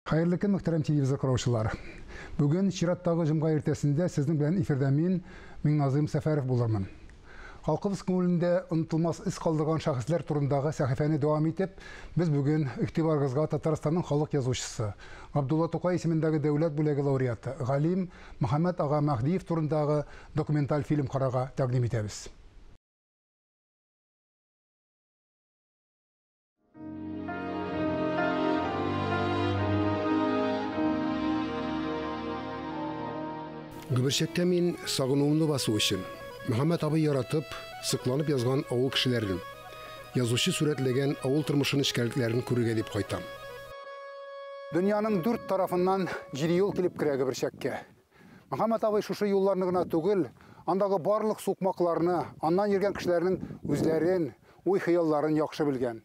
Хәерле көн, мөхтәрәм телевизор караучылар. Бүген чираттагы җомга иртәсендә сезнең белән эфирда мин, Миңназыйм Сәфәров булырмын. Халкыбыз күңелендә онытылмас эз калдырган шәхесләр турындагы сәхифәне дәвам итеп, без бүген игътибарыгызга Татарстанның халык язучысы, Габдулла Тукай исемендәге дәүләт бүләге лауреаты, галим Мөхәммәт ага Мәһдиев турындагы документаль фильм карарга тәкъдим итәбез. Гөберчәктә мин сагынуымны басу өчен, Мөхәммәт абый яратып, сокланып язган авыл кешеләрен, язучы сурәтләгән авыл тормышы нечкәлекләрен күрергә дип кайтам. Дөньяның дүрт тарафыннан җиде юл килеп керә Гөберчәккә. Мөхәммәт абый шушы юлларны гына түгел, андагы барлык сукмакларны, аннан йөргән кешеләрнең үзләрен, уй-хыялларын яхшы белгән.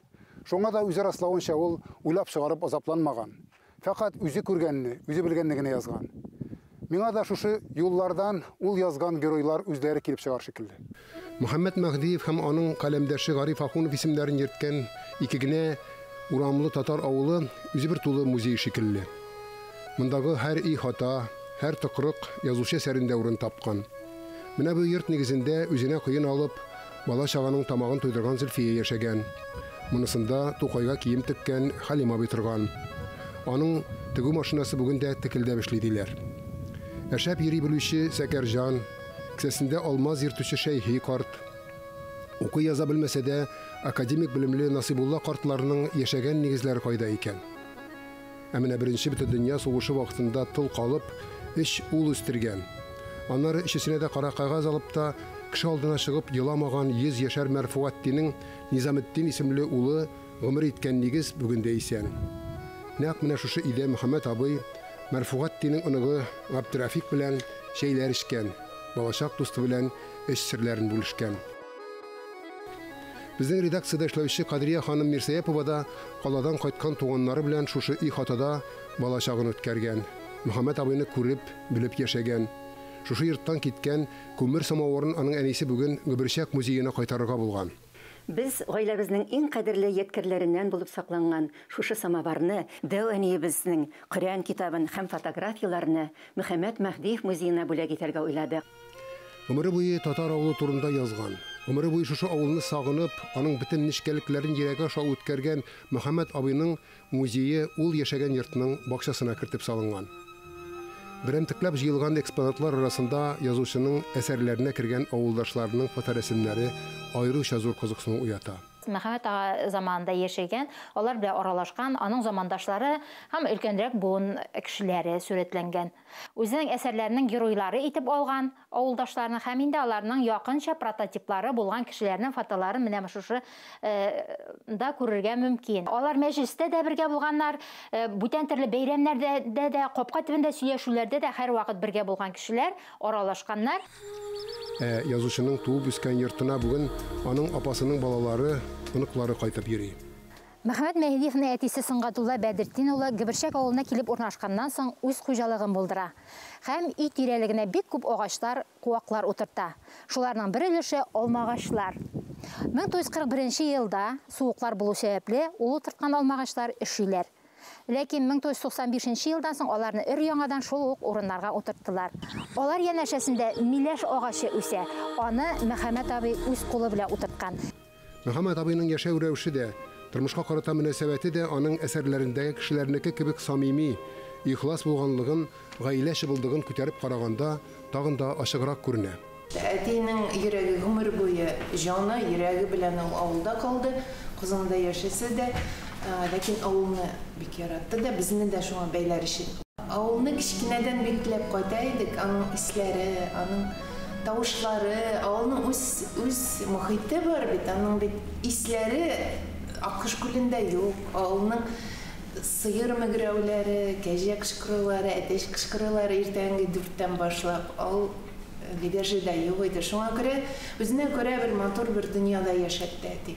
Шуңа да үзе раславынча, ул уйлап чыгарып азапланмаган. Фәкать үзе күргәнне, үзе белгәнне генә язган. Миңа да шушы юллардан ул язган геройлар үзләре килеп чыгар шикелле. Мөхәммәт Мәһдиев һәм аның каләмдәше Гариф Ахунов исемнәрен йөрткән ике генә урамлы татар авылы үзе бер тулы музей шикелле. Мондагы һәр өй-хата, һәр тыкрык язучы әсәрендә урын тапкан. Менә бу йорт нигезендә үзенә коен алып, бала-чаганың тамагын туйдырган Зөлфия яшәгән. Монысында Тукайга кием теккән Хәлим абый торган. Аның тегү машинасы бүген дә текелдәп эшли, диләр. Ә шәп йөри белүче Сәкәрҗан, кесәсендә алмаз йөртүче Шәйхи карт, укый-яза белмәсә дә, академик белемле Насыйбулла картларның яшәгән нигезләре кайда икән? Ә менә Беренче бөтендөнья сугышы вакытында тол калып, өч ул үстергән. Аннары өчесенә дә кара кәгазь алып та, кеше алдына чыгып еламаган 100 яшәр Мәрфугаттинең Низаметдин исемле улы гомер иткән нигез бүген дә исән. Нәкъ менә шушы өйдә Мөхәммәт абый Мәрфугаттинең оныгы Габдерәфик белән чәйләр эчкән, балачак дусты белән эч серләрен бүлешкән. Безнең редакциядә эшләүче Кадрия ханым Мирсәяпова да каладан кайткан туганнары белән шушы өй-хатада балачагын үткәргән, Мөхәммәт абыйны күреп, белеп яшәгән. Шушы йорттан киткән күмер самавырын аның әнисе бүген Гөберчәк музеена кайтарырга булган. Без гаиләбезнең иң кадерле ядкәрләреннән булып сакланган шушы самоварны, дәү әниебезнең Коръән китабын һәм фотографияләрне Мөхәммәт Мәһдиев музеена бүләк итәргә уйладык. Гомере буе татар авылы турында язган, гомере буе шушы авылны сагынып, аның бөтен нечкәлекләрен йөрәге аша үткәргән Мөхәммәт абыйның музее ул яшәгән йортның бакчасына кертеп салынган. Берәмтекләп җыелган экспонатлар арасында язучының әсәрләренә кергән авылдашларының фоторәсемнәре аеруча зур кызыксыну уята. Мөхәммәт ага заманында яшәгән, алар белән аралашкан, аның замандашлары һәм өлкәнрәк буын кешеләре сурәтләнгән. Үзенең әсәрләренең геройлары итеп алган авылдашларының һәм инде аларның якынча прототиплары булган кешеләрнең фотоларын менә шушы да күрергә мөмкин. Алар мәҗлестә дә бергә булганнар, бүтән төрле бәйрәмнәрдә дә, капка төбендә сөйләшүләрдә дә һәрвакыт бергә булган кешеләр, аралашканнар. Ә язучының туып үскән йортына бүген аның апасының балалары, оныклары кайтып йөри. Мөхәммәт Мәһдиевның әтисе Сөнгатулла Бәдертдин улы Гөберчәк авылына килеп урнашканнан соң үз хуҗалыгын булдыра. Һәм өй тирәлегенә бик күп агачлар, куаклар утырта. Шуларның бер өлеше алмагачлар. 1941 елда суыклар булу сәбәпле ул утырткан алмагачлар өшиләр. Ләкин 1995 елдан соң аларны өр-яңадан шул ук урыннарга утырттылар. Алар янәшәсендә миләш агачы үсә. Аны Мөхәммәт абый үз кулы белән утырткан. Мөхәммәт абыйның яшәү рәвеше дә, тормышка карата мөнәсәбәте дә аның әсәрләрендәге кешеләрнеке кебек самими, ихлас булганлыгын гаилә чыбылдыгын күтәреп караганда тагын да ачыграк күренә. Әтинең йөрәге гомер буе җаны, йөрәге белән ул авылда калды. Казанда яшәсә дә, ләкин авылны бик яратты да, безне дә шуңа бәйләр өчен. Авылны кечкенәдән бик теләп кайта идек, аның исләре, аның тавышлары, авылның үз үз мохите бар бит, аның бит исләре Аккош күлендә юк, авылның сыер мөгрәүләре, кәҗә кычкырулары, әтәч кычкырулары иртәнге дүрттән башлап, авыл Лебяжьеда юк иде. Шуңа күрә үзенә күрә бер матур бер дөньяда яшәтте әти.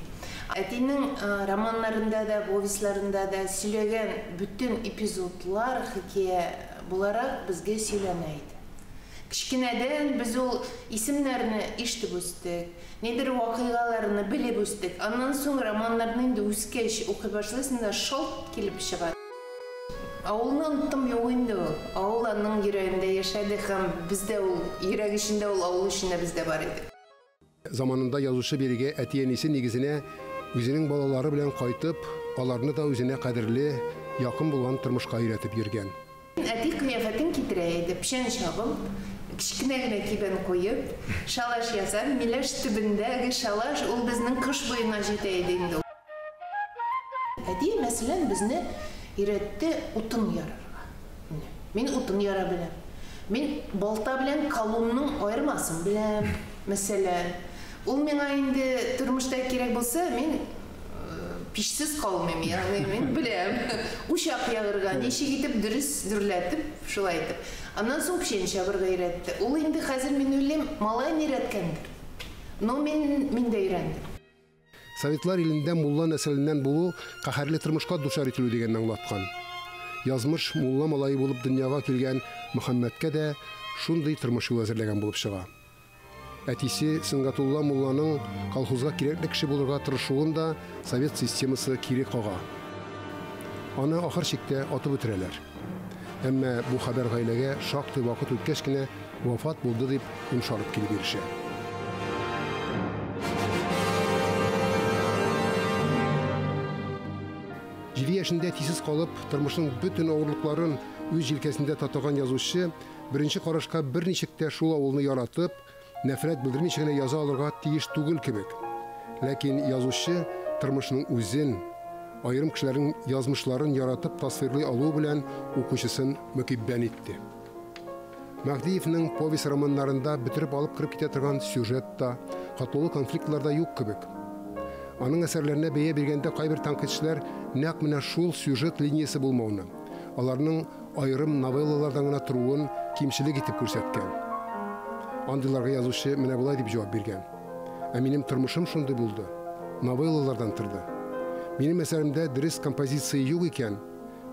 Әтинең романнарында да, повестьларында да сөйләгән бөтен эпизодлар хикәя буларак безгә сөйләнә иде. Кечкенәдән без ул исемнәрне ишетеп үстек, нидер вакыйгаларны белеп үстек. Аннан соң романнарны инде үскәч укый башлыйсың да, шалт килеп чыга. Авылны оныттым юк инде ул. Авыл аның йөрәгендә яшәде һәм бездә ул йөрәк эчендә, ул авыл эчендә бездә бар иде. Заманында язучы бирегә әти-әнисе нигезенә үзенең балалары белән кайтып, аларны да үзенә кадерле, якын булган тормышка өйрәтеп йөргән. Әти кыяфәтен китерә иде, печән чабып, кечкенә генә кибән куеп, шалаш ясап, миләш төбендәге шалаш ул безнең кыш буена җитә иде инде. Әти, мәсәлән, безне өйрәтте утын ярырга. Мин утын яра беләм. Мин балта белән колунның аермасын беләм, мәсәлән. Ул миңа инде тормышта кирәк булса, мин пичсез калмыйм, ягъни мин беләм. Учак ягырга, ничек итеп дөрес дөрләтеп, шулай итеп. Аннан соң печән чабырга өйрәтте. Ул инде хәзер мин уйлыйм, малай өйрәткәндер. Но мин дә өйрәндем. Советлар илендә мулла нәселеннән булу каһәрле тормышка дучар ителү дигәнне аңлаткан. Язмыш мулла малае булып дөньяга килгән Мөхәммәткә дә шундый тормыш юлы әзерләгән булып чыга. Әтисе Сөнгатулла мулланың колхозга кирәкле кеше булырга тырышуын да совет системасы кире кага. Аны ахыр чиктә атып үтерәләр. Әмма бу хәбәр гаиләгә шактый вакыт үткәч кенә вафат булды дип йомшарып килеп ирешә. Җиде яшендә әтисез калып, тормышның бөтен авырлыкларын үз җилкәсендә татыган язучы беренче карашка берничек тә шул авылны яратып, нәфрәт белдермичә генә яза алырга тиеш түгел кебек. Ләкин язучы тормышның үзен, аерым кешеләрнең язмышларын яратып тасвирлый алуы белән укучысын мөкиббән итте. Мәһдиевнең повесть романнарында бөтереп алып кереп китә торган сюжет та, катлаулы конфликтлар да юк кебек. Аның әсәрләренә бәя биргәндә кайбер тәнкыйтьчеләр нәкъ менә шул сюжет линиясе булмауны, аларның аерым новеллалардан гына торуын кимчелек итеп күрсәткән. Андыйларга язучы менә болай дип җавап биргән. Ә минем тормышым шундый булды. Новеллалардан торды. Минем әсәремдә дөрес композиция юк икән,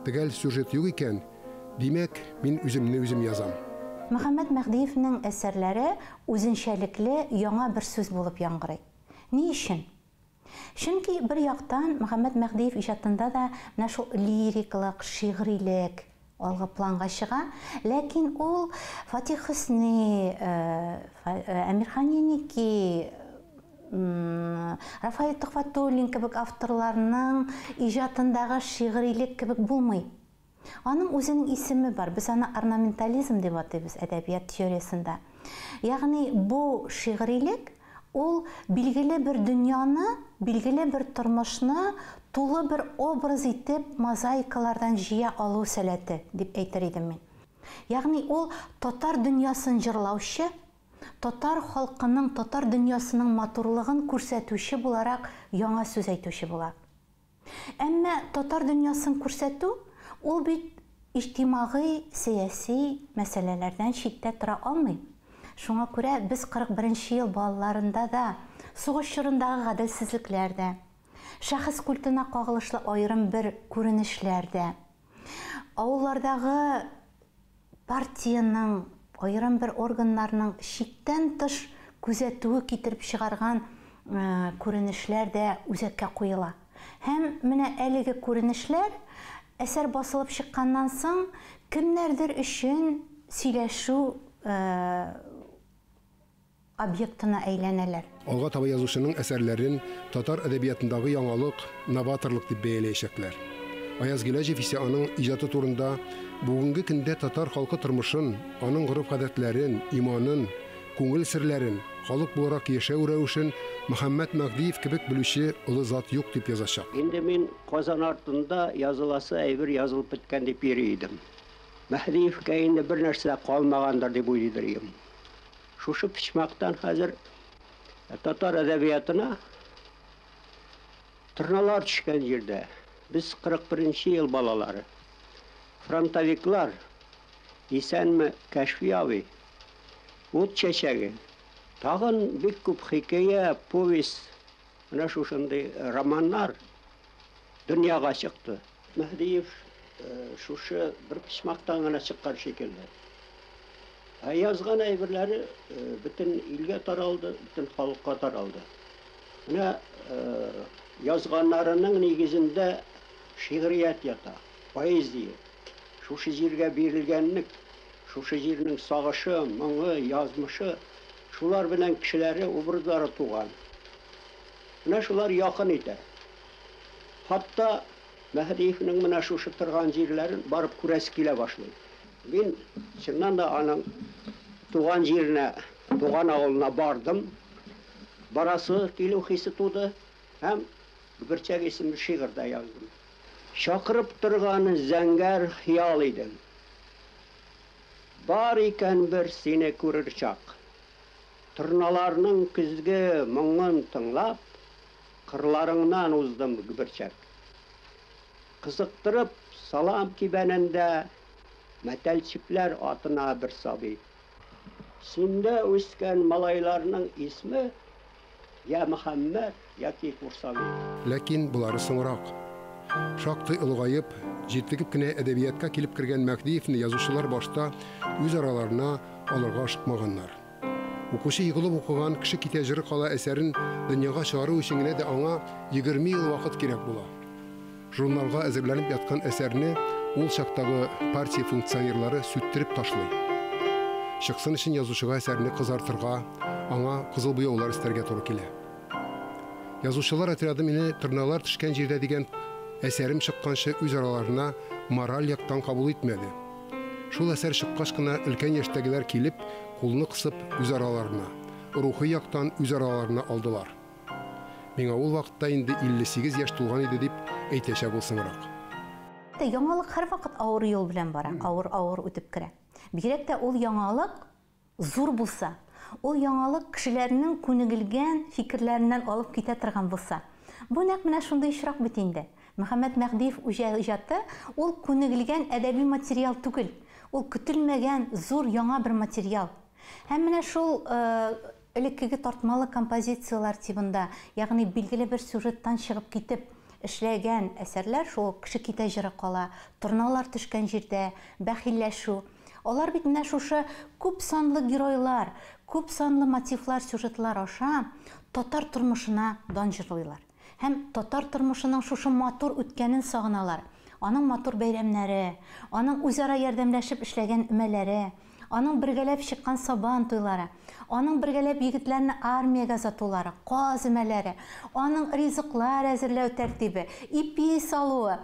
төгәл сюжет юк икән, димәк, мин үземне үзем язам. Мөхәммәт Мәһдиевнең әсәрләре үзенчәлекле яңа бер сүз булып яңгырый. Ни өчен? Чөнки бер яктан Мөхәммәт Мәһдиев иҗатында да менә шул лириклык, шигърилек алгы планга чыга, ләкин ул Фатих Хөсни, Әмирхан Еники, Рафаэль Төхвәтуллин кебек авторларның иҗатындагы шигърилек кебек булмый. Аның үзенең исеме бар, без аны орнаментализм дип атыйбыз әдәбият теориясендә. Ягъни бу шигърилек ул билгеле бер дөньяны, билгеле бер тормышны тулы бер образ итеп мозаикалардан җыя алу сәләте дип әйтер идем мин. Ягъни ул татар дөньясын җырлаучы, татар халкының, татар дөньясының матурлыгын күрсәтүче буларак яңа сүз әйтүче була. Әмма татар дөньясын күрсәтү ул бит иҗтимагый, сәяси мәсьәләләрдән читтә тора алмый. Шуңа күрә без 41 ел балаларында да сугыш чорындагы гаделсезлекләр дә, шәхес культына кагылышлы аерым бер күренешләр дә, авыллардагы партиянең, аерым бер органнарның чиктән тыш күзәтүе китереп чыгарган күренешләр дә үзәккә куела. Һәм менә әлеге күренешләр әсәр басылып чыкканнан соң кемнәрдер өчен сөйләшү объектына әйләнәләр. Алга таба язучының әсәрләрен татар әдәбиятындагы яңалык, новаторлык дип бәяләячәкләр. Аяз Гыйләҗев исә аның иҗаты турында бүгенге көндә татар халкы тормышын, аның гореф-гадәтләрен, иманын, күңел серләрен, халык буларак яшәү рәвешен Мөхәммәт Мәһдиев кебек белүче олы зат юк дип язачак. Инде мин Казан артында языласы әйбер язылып беткән дип йөри идем. Мәһдиевкә инде бер нәрсә калмагандыр дип уйлыйдыр идем. Шушы почмактан хәзер татар әдәбиятына торналар төшкән җирдә. Без 41 ел балалары. Фронтовиклар, исәнме Кәшфи абый, ут чәчәге, тагын бик күп хикәя, повесть, менә шушындый романнар дөньяга чыкты. Мәһдиев шушы бер почмактан гына чыккан шикелле. Ә язган әйберләре бөтен илгә таралды, бөтен халыкка таралды. Менә язганнарының нигезендә шигърият ята, поэзия. Шушы җиргә бирелгәнлек, шушы җирнең сагышы, моңы, язмышы, шулар белән кешеләре, образлары туган. Менә шулар якын итә. Хатта Мәһдиевнең менә шушы торган җирләрен барып күрәсе килә башлый. Мин чыннан да аның туган җиренә, туган авылына бардым. Барасы килү хисе туды һәм Гөберчәк исемле шигырь дә яздым. Чакырып торган зәңгәр хыял идем. Бар икән бер сине күрер чак. Торналарның көзге моңын тыңлап, кырларыңнан уздым, Гөберчәк. Кызыктырып, салам кибәнендә мәтәлчекләр атына бер сабый. Синдә үскән малайларның исме я Мөхәммәт, яки Курсави. Ләкин болары соңрак. Шактый олыгаеп, җитлегеп кенә әдәбиятка килеп кергән Мәһдиевне язучылар башта үз араларына алырга ашыкмаганнар. Укучы егылып укыган Кеше китә җыры кала әсәрен дөньяга чыгару өчен генә дә аңа 20 ел вакыт кирәк була. Журналга әзерләнеп яткан әсәрне ул чактагы партия функционерлары сүттереп ташлый. Чыксын өчен язучыга әсәрне кызартырга, аңа кызыл буяулар өстәргә туры килә. Язучылар отряды мине Торналар төшкән җирдә дигән әсәрем чыкканчы үз араларына мораль яктан кабул итмәде. Шул әсәр чыккач кына өлкән яшьтәгеләр килеп, кулны кысып үз араларына, рухи яктан үз араларына алдылар. Миңа ул вакытта инде 58 яшь тулган иде дип әйтәчәк ул соңрак. Яңалык һәрвакыт авыр юл белән бара, авыр-авыр үтеп керә. Бигрәк тә ул яңалык зур булса, ул яңалык кешеләрнең күнегелгән фикерләреннән алып китә торган булса. Бу нәкъ менә шундый очрак бит инде. Мөхәммәт Мәһдиев иҗаты ул күнегелгән әдәби материал түгел, ул көтелмәгән зур яңа бер материал. Һәм менә шул элеккеге тартмалы композицияләр тибында, ягъни билгеле бер сюжеттан чыгып китеп эшләгән әсәрләр, шул Кеше китә җыры кала, Торналар төшкән җирдә, Бәхилләшү. Алар бит менә шушы күп санлы геройлар, күп санлы мотивлар, сюжетлар аша татар тормышына дан җырлыйлар. Һәм татар тормышының шушы матур үткәнен сагыналар. Аның матур бәйрәмнәре, аның үзара ярдәмләшеп эшләгән өмәләре, аның бергәләп чыккан сабан туйлары, аның бергәләп егетләрне армиягә озатулары, каз өмәләре, аның ризыклар әзерләү тәртибе, ипи салуы.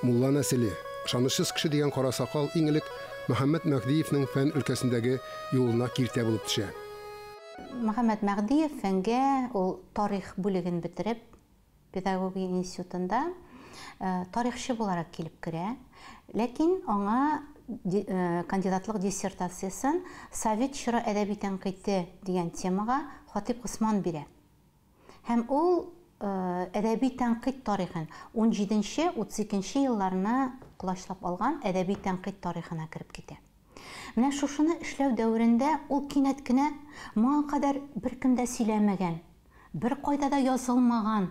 Мулла нәселе, ышанычсыз кеше дигән кара сакал иң элек Мөхәммәт Мәһдиевнең фән өлкәсендәге юлына киртә булып төшә. Мөхәммәт Мәһдиев фәнгә ул тарих бүлеген бетереп, педагогия институтында тарихчы буларак килеп керә. Ләкин аңа кандидатлык диссертациясен Совет чоры әдәби тәнкыйте дигән темага Хатип Госман бирә. Һәм ул әдәби тәнкыйть тарихын 17-32 елларны колачлап алган әдәби тәнкыйть тарихына кереп китә. Менә шушыны эшләү дәверендә ул кинәт кенә моңа кадәр беркем дә сөйләмәгән, бер кайда да язылмаган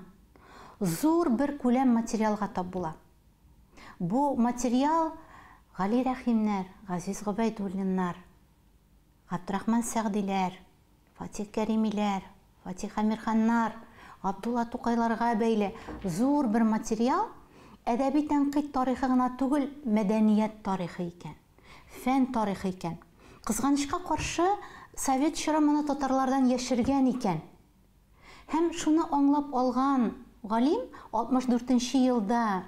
зур бер күләм материалга тап була. Бу материал Гали Рәхимнәр, Газиз Гобәйдуллиннар, Габдрахман Сәгъдиләр, Фатих Кәримиләр, Фатих Әмирханнар, Габдулла Тукайларга бәйле зур бер материал, әдәби тәнкыйть тарихы гына түгел, мәдәният тарихы икән, фән тарихы икән. Кызганычка каршы, совет чоры моны татарлардан яшергән икән. Һәм шуны аңлап алган галим 64 елда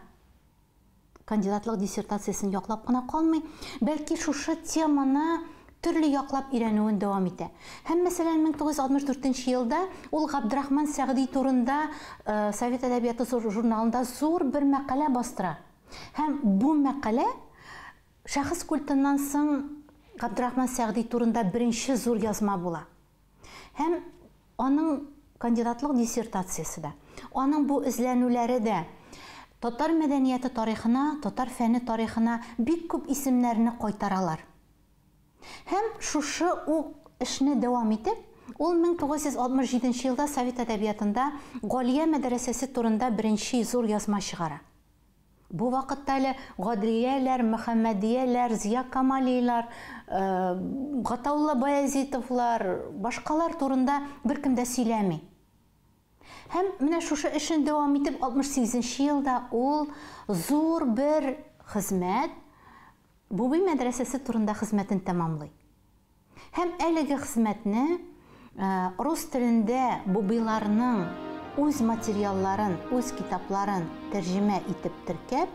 кандидатлык диссертациясен яклап кына калмый, бәлки шушы теманы төрле яклап өйрәнүен дәвам итә. Һәм, мәсәлән, 1964 елда ул Габдрахман Сәгъди турында Совет әдәбияты журналында зур бер мәкалә бастыра. Һәм бу мәкалә шәхес культыннан соң Габдрахман Сәгъди турында беренче зур язма була. Һәм аның кандидатлык диссертациясе дә, аның бу эзләнүләре дә татар мәдәнияте тарихына, татар фәне тарихына бик күп исемнәрне кайтаралар. Һәм шушы ук эшне дәвам итеп, ул 1967 елда Совет әдәбиятында Галия мәдрәсәсе турында беренче зур язма чыгара. Бу вакытта әле Гадрияләр, Мөхәммәдияләр, Зия Камалилар, Гатаулла Баязитовлар, башкалар турында беркем дә сөйләми. Һәм менә шушы эшен дәвам итеп, 68 елда ул зур бер хезмәт Бубый мәдрәсәсе турында хезмәтен тәмамлый. Һәм әлеге хезмәтне рус телендә бубыйларның үз материалларын, үз китапларын тәрҗемә итеп теркәп,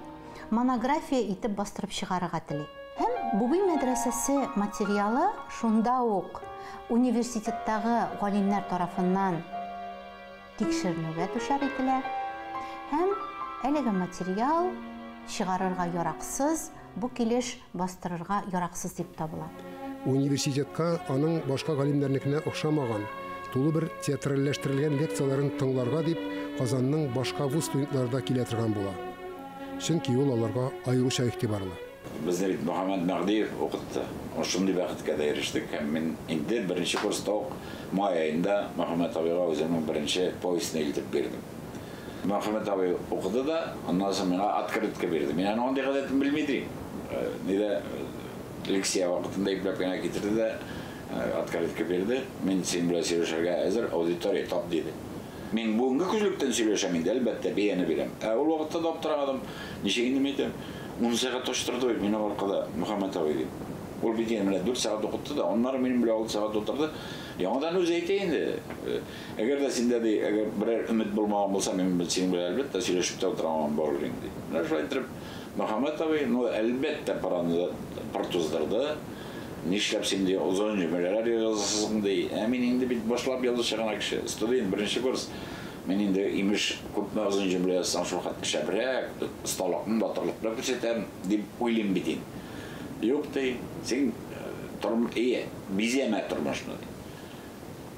монография итеп бастырып чыгарырга тели. Һәм Бубый мәдрәсәсе материалы шунда ук университеттагы галимнәр тарафыннан тикшеренүгә дучар ителә һәм әлеге материал чыгарырга яраксыз, бу килеш бастырырга яраксыз дип табыла. Университетка аның башка галимнәрнекенә охшамаган, тулы бер театральләштерелгән лекцияләрен тыңларга дип Казанның башка вуз студентлары да килә торган була. Чөнки ул аларга аеруча игътибарлы. Безне бит Мөхәммәт Мәһдиев укытты. Шундый бәхеткә дә ирештек һәм мин инде беренче курста ук май аенда Мөхәммәт абыйга үземнең беренче повестьны илтеп бирдем. Мөхәммәт абый укыды да, аннан соң миңа открытка бирде. Мин аның андый гадәтен белми идем. Нидә лекция вакытында ипләп кенә китерде дә открытка бирде. Мин синең белән сөйләшергә әзер, аудитория тап, диде. Мин бүгенге күзлектән сөйләшәм инде, әлбәттә, бәяне бирәм. Ә ул вакытта да аптырамадым. Ничек инде мин әйтәм, 10 сәгать очтырды бит минем аркада Мөхәммәт абый дип. Ул бит инде менә 4 сәгать укытты да, аннары минем белән 6 сәгать утырды. Яңадан үзе әйтә инде. Әгәр дә синдә ди, әгәр берәр өмет булмаган булса, мин синең белән әлбәттә сөйләшеп тә утыра алмам булыр инде. Менә шулай итеп Мөхәммәт абый, ну, әлбәттә, параны пыр туздырды. Нишләп син ди озын җөмләләр язасың ди. Ә мин инде бит башлап язучы гына кеше, студент, беренче курс. Мин инде, имеш, күпме озын җөмлә язсаң, шул хәтле шәбрәк, осталыкны, батырлыкны күрсәтәм, дип уйлыйм бит инде. Юк, ди, син торм, ие, бизәмә тормышны, ди.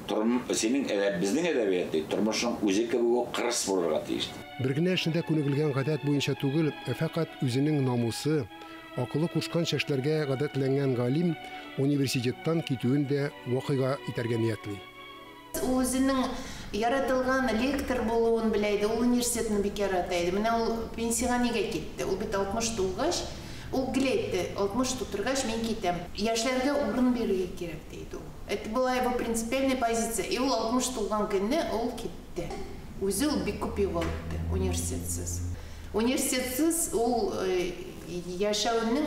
Торм, синең әдәп, безнең әдәбият, ди, тормышның үзе кебек үк кырыс булырга тиеш, ди. Бер генә эшне дә күнегелгән гадәт буенча түгел, ә фәкать үзенең намусы, акылы кушканча эшләргә гадәтләнгән галим университеттан китүен дә вакыйга итәргә ниятли. Ул үзенең яратылган лектор булуын белә иде, ул университетны бик ярата иде. Менә ул пенсиягә нигә китте? Ул бит 60 тулгач, ул гел әйтте, 60 тутыргач мин китәм. Яшьләргә урын бирергә кирәк, ди иде ул. Это была его принципиальная позиция. И ул 60 тулган көнне ул китте. Үзе ул бик күп югалтты университетсыз. Университетсыз ул яшәүнең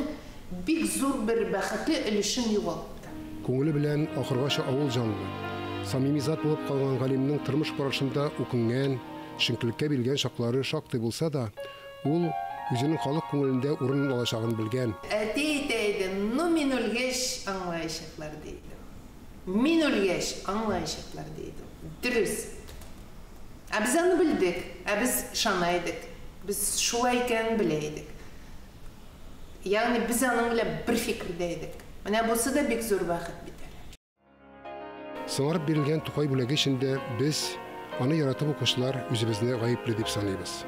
бик зур бер бәхетле өлешен югалтты. Күңеле белән ахыргача авыл җанлы, самими зат булып калган галимнең тормыш барышында үкенгән, төшенкелеккә бирелгән чаклары шактый булса да, ул үзенең халык күңелендә урын алачагын белгән. Әти әйтә иде, ну мин үлгәч аңлаячаклар, ди иде. Мин үлгәч аңлаячаклар, ди иде. Дөрес. Ә без аны белдек, ә без ышана идек. Без шулай икәнен белә идек. Ягъни без аның белән бер фикердә идек. Менә бусы да бик зур бәхет бит әле. Соңарып бирелгән Тукай бүләге өчен дә без, аны яратып укучылар, үзебезне гаепле дип саныйбыз.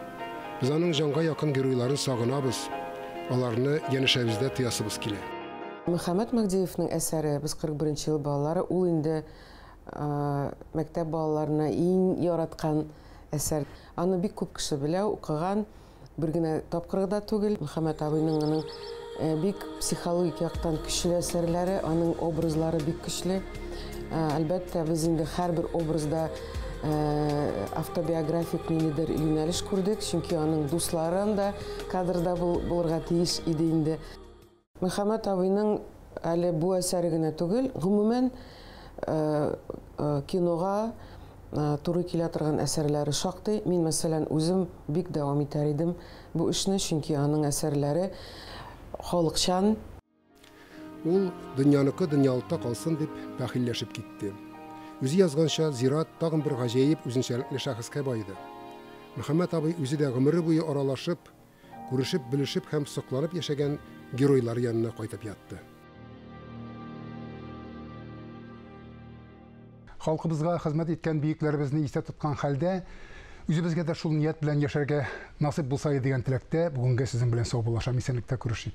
Без аның җанга якын геройларын сагынабыз, аларны янәшәбездә тоясыбыз килә. Мөхәммәт Мәһдиевнең әсәре Без 41 нче ел балалары, ул инде мәктәп балаларына иң яраткан әсәр. Аны бик күп кеше белә, укыган, бер генә тапкыр да түгел. Мөхәммәт абыйның аның бик психологик яктан көчле әсәрләре, аның образлары бик көчле. Әлбәттә, без инде һәрбер образда автобиографик ниндидер юнәлеш күрдек, чөнки аның дуслары анда кадрда булырга тиеш иде инде. Мөхәммәт абыйның әле бу әсәре генә түгел, гомумән кинога туры килә торган әсәрләре шактый. Мин, мәсәлән, үзем бик дәвам итәр идем бу эшне, чөнки аның әсәрләре халыкчан. Ул дөньяныкы дөньялыкта калсын дип бәхилләшеп китте. Үзе язганча, зират тагын бер гаҗәеп үзенчәлекле шәхескә баеды. Мөхәммәт абый үзе дә гомере буе аралашып, күрешеп, белешеп һәм сокланып яшәгән геройлар янына кайтып ятты. Халкыбызга хезмәт иткән бөекләребезне истә тоткан хәлдә, үзебезгә дә шул ният белән яшәргә насыйп булса иде дигән теләктә бүгенгә сезнең белән саубуллашам. Исәнлектә күрешик.